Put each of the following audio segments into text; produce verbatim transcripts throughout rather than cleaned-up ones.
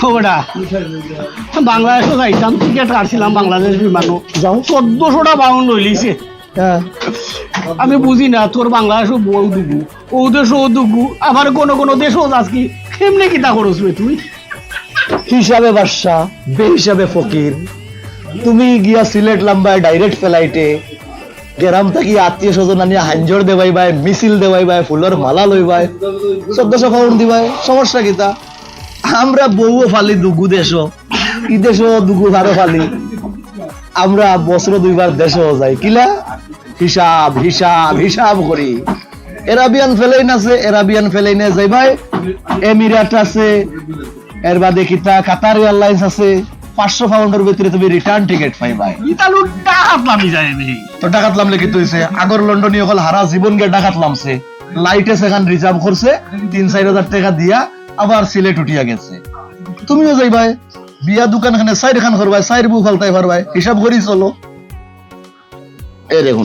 ও বেটা, বাংলাদেশো যাইতাম, টিকিট কাটছিলাম বাংলাদেশ বিমানো। যাও। চোদ্দশোটা পাউন্ড অইলিছে। হ্যাঁ। আমি বুঝি না, তোর বাংলাদেশো বউ দুগু, ও দেশো দুগু, আবার কোনো কোনো দেশো যাস কি, কেমনে কিতা করস বে তুই? হিসাবে বাদশা, বেহিসাবে ফকির। তুমি গিয়া সিলেট লামবায় ডাইরেক্ট ফ্লাইটে, গেরাম থাকি আত্মীয় স্বজন আনিয়া হাঞ্জর দেবাইবায়, মিছিল দেবাইবায়, ফুলর মালা লইবায়, চোদ্দশো পাউন্ড দিবায়, সমস্যা কিতা? আমরা বউও ফালি দুগু দেশো, ই দেশো দুগু ভারো ফালি। আমরা বছরো দুইবার দেশো যাই, কিলা? হিসাব, হিসাব, হিসাব করি। এরাবিয়ান প্লেন আছে, এরাবিয়ান প্লেনে যাইবায়, এমিরেট আছে, এর বাদে কিতা কাতার এয়ারলাইন্স আছে, পাঁচশো পাউন্ডর ভিতরে তুমি রিটার্ন টিকিট পাইবায়। ইতালু ডাকাত লামি যায় নি। তো ডাকাত লামলে কিতা অইছে? আগর লন্ডনী অকল হারা জীবন গিয়া ডাকাত লামছে, লাইটে সেখান রিজার্ভ করছে, তিন চাইর হাজার টেকা দিয়া আবার সিলেট উঠিয়া গেছে। তুমিও যাইবায়, বিয়া দুকান খানে চাইর খান করবায়, চাইর বউ ফালতাই পারবায়, হিসাব করি চলো। এ দেখো,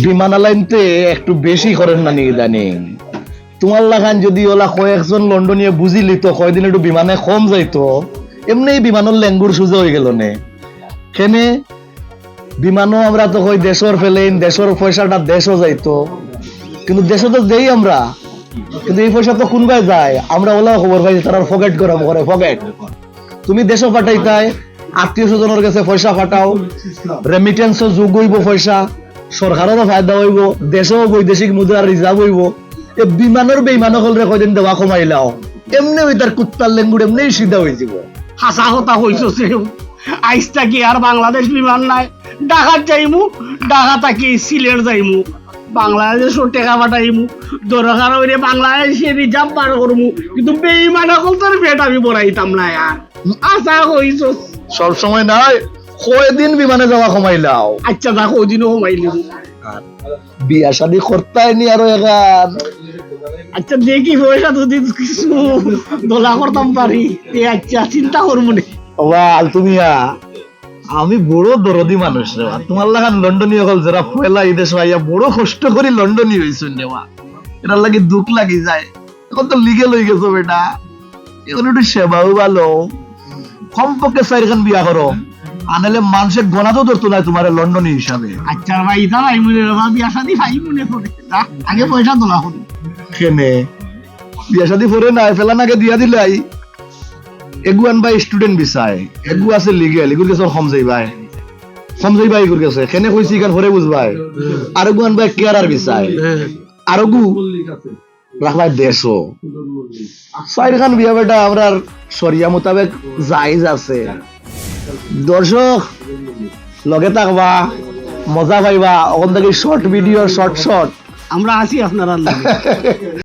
বিমান আলাইনতে একটু বেশি করের না নি ইদানিং? তোমার লাখান যদি ওলা কয়েকজন লন্ডনীয়ে বুঝিলিতো, কয়দিন একটু বিমানে কম যাইতো, এমনেই বিমানর লেঙ্গুর সুজা অইগেলো নে। কেনে বিমানো আমরা তো কই দেশর প্লেন, দেশর পয়সাটা দেশো যাইতো, কিন্তু দেশো তো দেই আমরা, কিন্তু এই পয়সা তো কুনবায় যায়? আমরা ওলাও খবর পাই যে তারার পকেট গরম করে, পকেট। তুমি দেশো পাঠাইতায়, আত্মীয় স্বজনর গেছে পয়সা পাঠাও, রেমিটেন্সও যোগ অইবো পয়সা, সরকাররও ফায়দা অইবো, দেশো বৈদেশিক মুদ্রা রিজার্ভ অইবো। এ বিমানর বেইমান অকলরে কয়দিন দেওয়া কমাইলাও, এমনে অউ তার কুত্তার লেঙ্গুর এমনেই সিধা অইযিবো। হাছা কথা কইছস রে। আইজ থাকি আর বাংলাদেশ বিমান নাই, ঢাকাত যাইমু, ঢাকা থাকি সিলেট যাইমু, বাংলাদেশো টেকা পাঠাইমু, দরকার অইলে বাংলাদেশে রিজার্ভ বার করমু, কিন্তু বেইমান অকল তোর পেট আমি ভরাইতাম না আর। হাছা কইছস। সব সময় নায়, কয়দিন বিমানে যাওয়া কমাইলাও। আচ্ছা, যা কয়দিনও কমাইলিমু। বিয়া শাদি করতায় নি আরো এখান। আচ্ছা, দেখি পয়সা যদি কিছু দলা করতাম পারি, তে আচ্ছা, চিন্তা করমু নে। ওবা, আলতু মিয়া, আমি বড় দরদি মানুষ রে বা। তোমার লাখান লন্ডনী অকল যেরা পয়লা ই দেশো আইয়া বড় কষ্ট করি লন্ডনী অইছইন রে বা। এরার লাগি দুখ লাগি যায়। এখন তো লিগেল অইগেছো বেটা, এখন একটু সেবাও ভালো, কমপক্ষে চাইরখান বিয়া করো, আনাইলে মানষে গনাতও ধরতো নায় তোমারে লন্ডনী হিসাবে। আচ্ছা ভাই, ইতা ভাই মনে রে বা, বিয়া শাদি ভাই মনে করে। যা, আগে পয়সা দলা করি। কেনে? বিয়া শাদি পরে নায়, ফেলান আগে দিয়া দিলাই। এগু আনবায় স্টুডেন্ট ভিসায়, এগু আছে লিগেল, এগুর গেছে কম যাইবায়, কম যাইবায় এগুর গেছে। কেনে কইছি ইখান পরে বুঝবায়। আরগু আনবায় কেয়ারার ভিসায়, আরগু রাখবায় দেশো। চাইরখান বিয়া বেটা আমরার শরিয়া মোতাবেক জায়েজ আছে। দর্শক, লগে থাকবা, মজা পাইবা। অখন থাকি শর্ট ভিডিও, শর্ট শর্ট। আমরা আছি আপনারার লগে।